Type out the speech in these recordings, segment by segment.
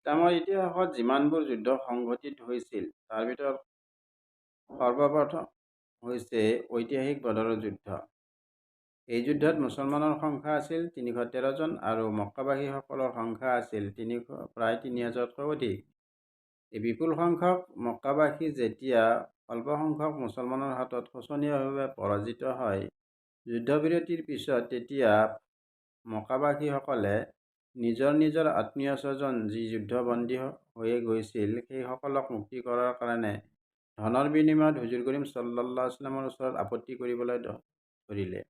ইছলামৰ ইতিহাসত যিমানবোৰ যুদ্ধ সংঘটিত হৈছিল, তাৰ ভিতৰত সৰ্বপ্ৰথম হৈছে ঐতিহাসিক বদৰৰ যুদ্ধ। এই যুদ্ধত মুছলমানৰ সংখ্যা আছিল 313 জন আৰু মক্কাবাসীসকলৰ সংখ্যা আছিল প্ৰায় 3000তকৈও অধিক। এই বিপুল সংখ্যক মক্কাবাসী যেতিয়া অল্পসংখ্যক মুছলমানৰ হাতত শোচনীয়ভাৱে পৰাজিত হয় যুদ্ধবিৰতিৰ পিছত, তেতিয়া মক্কাবাসীসকলে নিজৰ নিজৰ আত্মীয় স্বজন যি যুদ্ধবন্দী হৈয়ে গৈছিল, সেইসকলক মুক্তি কৰাৰ কাৰণে ধনৰ বিনিময়ত হুজুৰ কৰিম চাল্লাল্লাহু আলাইহি ওচৰত আপত্তি কৰিবলৈ ধৰিলে।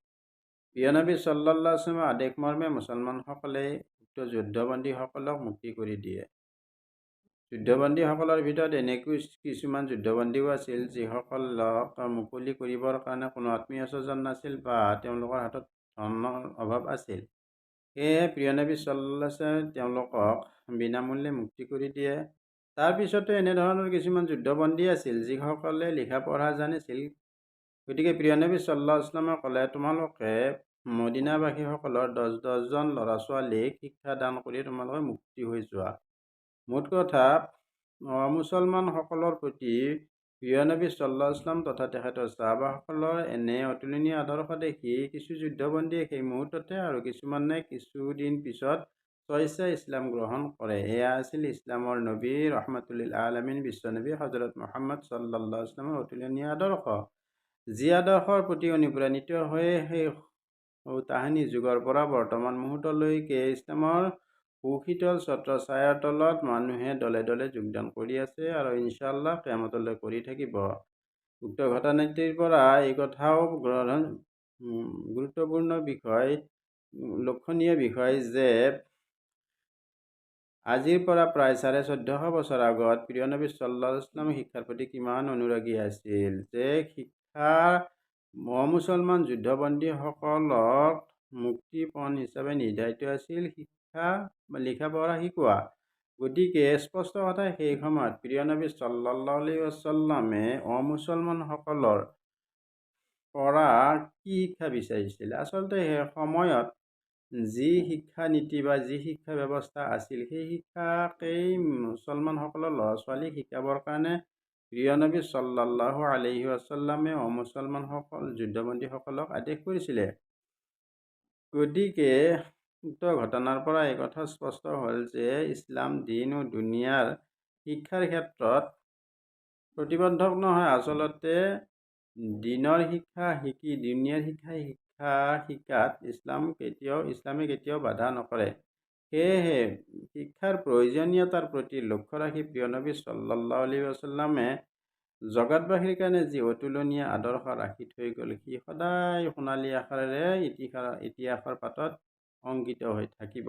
প্ৰিয় নবী চাল্লাল্লাহু আলাইহি আদেশ মৰ্মে মুছলমানসকলে উক্ত যুদ্ধবন্দীসকলক মুক্তি কৰি দিয়ে। যুদ্ধবন্দীসকলৰ ভিতৰত এনেকৈ কিছুমান যুদ্ধবন্দীও আছিল, যিসকলক মুকলি কৰিবৰ কাৰণে কোনো আত্মীয় স্বজন নাছিল বা তেওঁলোকৰ হাতত ধনৰ অভাৱ আছিল। সেয়েহে প্ৰিয় নবী চাল্লাল্লাহু তেওঁলোকক বিনামূল্যে মুক্তি কৰি দিয়ে। তাৰপিছতো এনেধৰণৰ কিছুমান যুদ্ধবন্দী আছিল, যিসকলে লিখা পঢ়া জানিছিল। গতিকে প্ৰিয় নবী চাল্লাল্লাহু আলাইহি ক'লে, তোমালোকে মদিনাবাসীসকলৰ দহ দহজন ল'ৰা ছোৱালীক শিক্ষা দান কৰি তোমালোকে মুক্তি হৈ যোৱা। মুঠ কথা, মুছলমানসকলৰ প্ৰতি প্ৰিয় নবী চাল্লাল্লাহু আলাইহি তথা তেখেতৰ চাহাবাসকলৰ এনে অতুলনীয় আদৰ্শ দেখি কিছু যুদ্ধবন্দীয়ে সেই মুহূৰ্ততে আৰু কিছুমানে কিছুদিন পিছত স্বেচ্ছাই ইছলাম গ্ৰহণ কৰে। এয়া আছিল ইছলামৰ নবী ৰহমতুল্লিল আলমিন বিশ্বনবী হজৰত মোহাম্মদ চাল্লাল্লাহু আলাইহি অতুলনীয় আদৰ্শ, যি আদৰ্শৰ প্ৰতি অনুপ্ৰাণিত হৈ সেই তাহানি যুগৰ পৰা বৰ্তমান মুহূৰ্তলৈকে ইছলামৰ সুশীতল ছত্ৰছায়াৰ তলত মানুহে দলে দলে যোগদান কৰি আছে আৰু ইনশাআল্লাহ কিয়ামতলৈ কৰি থাকিব। উক্ত ঘটনাটিৰ পৰা এই কথাও গ্ৰহণ গুৰুত্বপূৰ্ণ বিষয়, লক্ষণীয় বিষয় যে আজিৰ পৰা প্ৰায় 1450 বছৰ আগত প্ৰিয় নবী চাল্লাল্লাহু আলাইহি ওয়াসাল্লাম শিক্ষাৰ প্ৰতি কিমান অনুৰাগী আছিল যে শিক্ষা অমুছলমান যুদ্ধবন্দীসকলক মুক্তিপণ হিচাপে নিৰ্ধাৰিত আছিল শিক্ষা বা লিখা পঢ়া শিকোৱা। গতিকে স্পষ্ট কথা, সেই সময়ত প্ৰিয় নবী চাল্লাল্লাহু আলাইহি ওয়াসাল্লামে অমুছলমানসকলৰ পৰা কি শিক্ষা বিচাৰিছিল? আচলতে সেই সময়ত যি শিক্ষা নীতি বা যি শিক্ষা ব্যৱস্থা আছিল, সেই শিক্ষাকেই মুছলমানসকলৰ ল'ৰা ছোৱালীক শিকাবৰ কাৰণে প্ৰিয় নবী চাল্লাল্লাহু আলাইহি ওয়াসাল্লামে অমুছলমানসকল যুদ্ধবন্দীসকলক আদেশ কৰিছিলে। গতিকে উক্ত ঘটনাৰ পৰা এই কথা স্পষ্ট হ'ল যে ইছলাম দীন ও দুনিয়াৰ শিক্ষাৰ ক্ষেত্ৰত প্ৰতিবন্ধক নহয়। আচলতে দীনৰ শিক্ষা শিকি দুনিয়াৰ শিক্ষা শিকাত ইছলামে কেতিয়াও বাধা নকৰে। সেয়েহে শিক্ষাৰ প্ৰয়োজনীয়তাৰ প্ৰতি লক্ষ্য ৰাখি প্ৰিয় নবী চাল্লাল্লাহু আলাইহি ওয়াসাল্লামে জগতবাসীৰ কাৰণে যি অতুলনীয় আদৰ্শ ৰাখি থৈ গ'ল, সি সদায় সোণালী আখৰেৰে ইতিহাসৰ পাতত অংকিত হৈ থাকিব।